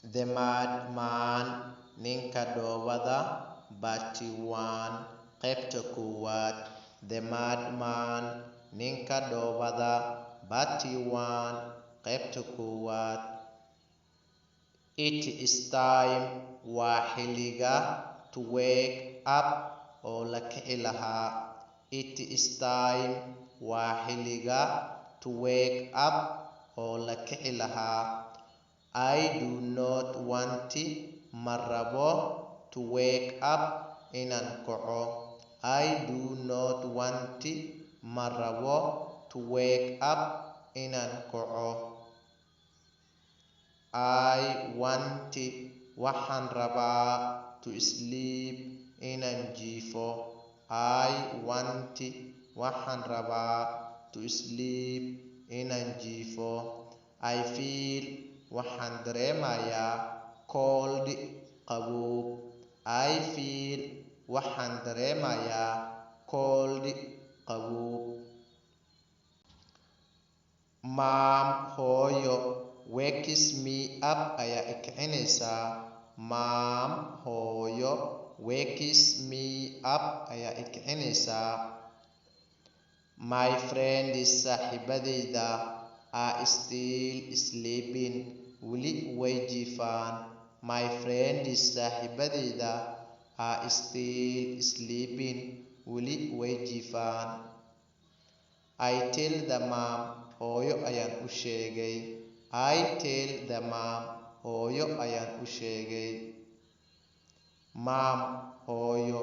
The Madman, Ninka Dhoobada, Part 1, Qaybta Koowaad. The Madman, Ninka Dhoobada, Part 1, Qaybta Koowaad. It is time, waa xilliga, to wake up, oo la kici lahaa. It is time, waa xilliga, to wake up, oo la kici lahaa. I do not want, ma rabo, to wake up, inaan kaco. I do not want, ma rabo, to wake up, inaan kaco. I want, waxaan rabaa, to sleep, inaan jiifo. I want, waxaan rabaa, to sleep, inaan jiifo. I feel, waxaan dareemayaa, cold, qabow. I feel, waxaan dareemayaa, cold, qabow. Mom, hooyo, wakes me up, ayaa i kicinaysaa. Mom, hooyo, wakes me up, ayaa i kicinaysaa. My friends, saaxiibadeyda, are still sleeping, weli way jiifaan. My friends, saaxiibadeyda, are still sleeping, weli way jiifaan. I tell the mom, hooyo ayaan u sheegay. I tell the mom, hooyo ayaan u sheegay. Mom, hooyo,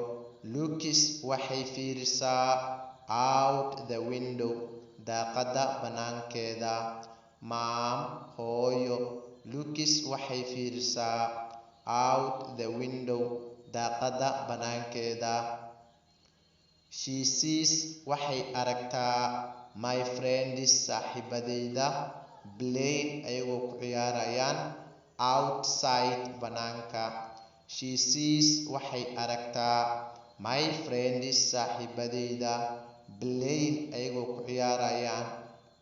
looks, waxay fiirisaa, out the window, daaqadda banaankeeda. Mom, hooyo, looks, waxay fiirisaa, out the window, daaqadda banaankeeda. She sees, waxay aragtaa, my friends, saaxiibadeyda, playing, ayagoo ku ciyaarayaan, outside, banaanka. She sees, waxay aragtaa, my friends, saaxiibadeyda, playing, ayagoo ku ciyaarayaan,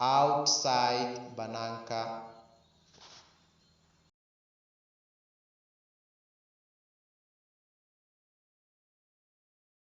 outside, banaanka.